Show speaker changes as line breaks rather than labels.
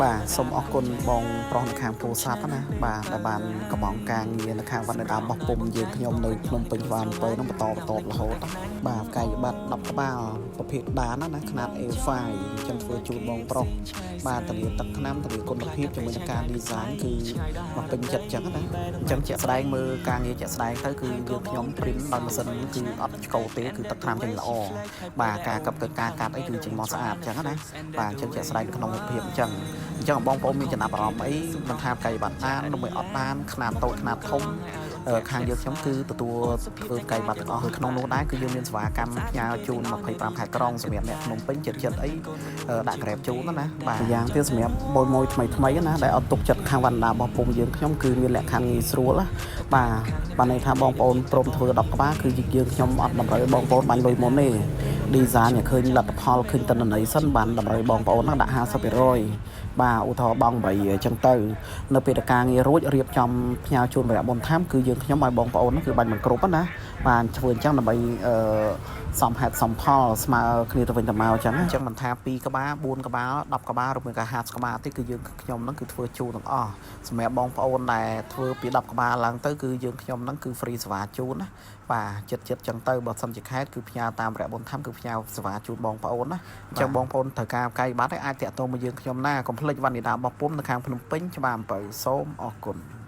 បាទសូមអរគុណបងប្រុសនៅខាងពោធិ៍សាត់ណាបាទដែលបានកំងការងារនៅខាងវណ្ណដាបោះពុំយើងខ្ញុំនៅភ្នំពេញច្បារអំពៅនឹងបន្តបន្តរហូតបាទផ្កាយប័ត្រ10ក្បាលប្រភេទដានណាខ្នាត A5 អញ្ចឹងធ្វើជូនបងប្រុសបាទតលាទឹកថ្នាំតលាគុណភាពជាមួយនឹងការ design គឺមកពេញចិត្តអញ្ចឹងណាអញ្ចឹងជាក់ស្ដែងមើលការងារជាក់ស្ដែងទៅគឺយើងខ្ញុំ print ដោយម៉ាស៊ីនគឺអត់ឆ្កោទេគឺទឹកថ្នាំចេញល្អបាទការកັບកិតការកាត់អីគឺចេញមកស្អាតអញ្ចឹងណាបាទអញ្ចឹងជាក់ស្ដែងនៅក្នុងរូបភាពអញ្ចឹងអញ្ចឹងបងប្អូនមានចំណាប់អារម្មណ៍អីមិនថាផ្កាយប័ត្រដានឬមួយអត់ដានខ្នាតតូចខ្នាតធំខាងយើងខ្ញុំគឺទទួលធ្វើផ្កាយប័ត្រទាំងអស់ក្នុងនោះដែរគឺយើងមានសេវាកម្មផ្ញើជូន25ខេត្តក្រុងសម្រាប់អ្នកភ្នំពេញចិត្តចិត្តអីដាក់ Grab ជូនណាបាទយ៉ាងទៀតសម្រាប់បយមួយថ្មីថ្មីណាដែលអត់ទុកចិត្តខាងវណ្ណដារបស់ពុំយើងខ្ញុំគឺមានលក្ខខណ្ឌងាយស្រួលណាបាទបានន័យថាបងប្អូនព្រមធ្វើ10ក្បាលគឺយើងខ្ញុំអត់តម្រូវបងប្អូនបាញ់លុយមុនទេ design ឲ្យឃើញលទ្ធផលឃើញទិន្នន័យសិនបានតម្រូវបងប្អូនហ្នឹងដាក់50%បាទឧទាហរណ៍បង8អញ្ចឹងទៅនៅពេលដែលការងាររួចរៀបចំផ្ញើជូនវរៈបុណ្យធម្មគឺយើងខ្ញុំឲ្យបងប្អូនហ្នឹងគឺបាញ់មិនគ្រប់ណាបាទធ្វើអញ្ចឹងដើម្បីអឺសំហេតុសំផលស្មើគ្នាទៅវិញទៅមកអញ្ចឹងអញ្ចឹងមិនថា2ក្បាល4ក្បាល10ក្បាលឬមួយក៏50ក្បាលទេគឺយើងខ្ញុំហ្នឹងគឺធ្វើជូនទាំងអស់សម្រាប់បងប្អូនដែលធ្វើពី10ក្បាលឡើងទៅគឺយើងខ្ញុំហ្នឹងគឺ free សេវាជូនណាបាទចិត្តចិត្តចឹងទៅបើសិនជាខេតគឺផ្ញើតាមរយៈបុណ្យធម្មគឺផ្ញើសេវាជូនបងប្អូនណាអញ្ចឹងបងប្អូនត្រូវការផ្កាយប័ត្រអាចតាក់ទងមកយើងខ្ញុំណាកុំភ្លេចវណ្ណិតារបស់ពុំនៅខាងភ្នំពេញច្បារអំពៅសូមអរគុណ។